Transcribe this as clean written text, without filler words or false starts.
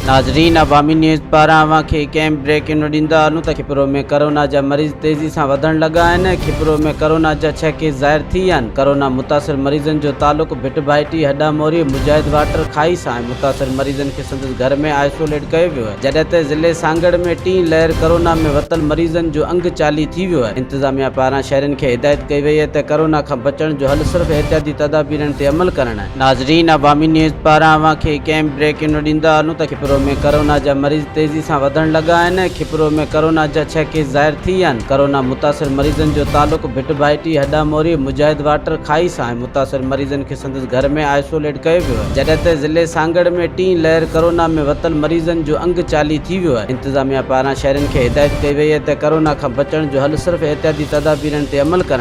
ناظرين عوامي نيوز پاران اوهان کي هڪ اهم بريڪنگ ڏيندا هلون ته کپرو ۾ ڪرونا جا مريض تيزي سان وڌڻ لڳا آهن، کپرو ۾ ڪرونا جا ڇهه ڪيس ظاهر ٿي ويا آهن، ڪرونا متاثر مريضن جو تعلق ڀٽ ڀائٽي، هڏا موري، مجاهد واٽر، کائي سان آهي، متاثر مريضن کي سندس گهر ۾ آئسوليٽ ڪيو ويو آهي، جڏهن ته ضلعي سانگهڙ ۾ ٽين لهر ڪرونا ۾ ورتل مريضن جو انگ 40 ٿي ويو آهي، انتظاميا پاران شهرين کي هدايت ڪئي وئي آهي ته ڪرونا کان بچڻ جو حل صرف احتياطي تدابيرن تي عمل ڪرڻ آهي. ناظرين عوامي نيوز پاران اوهان کي هڪ اهم بريڪنگ ڏيندا هلون ته کپرو ۾ ڪرونا جا مريض تيزي سان وڌڻ لڳا آهن، کپرو ۾ ڪرونا جا ڇهه ڪيس ظاهر ٿي ويا آهن، ڪرونا متاثر مريضن جو تعلق ڀٽ ڀائٽي، هڏا موري، مجاهد واٽر، کائي سان آهي، متاثر مريضن کي سندس گهر ۾ آئسوليٽ ڪيو ويو آهي، جڏهن ته ضلعي سانگهڙ ۾ ٽين لهر ڪرونا ۾ ورتل مريضن جو انگ 40 ٿي ويو آهي، انتظاميا پاران شهرين کي هدايت ڪئي وئي آهي ته ڪرونا کان بچڻ جو حل صرف احتياطي تدابيرن تي عمل ڪرڻ آهي.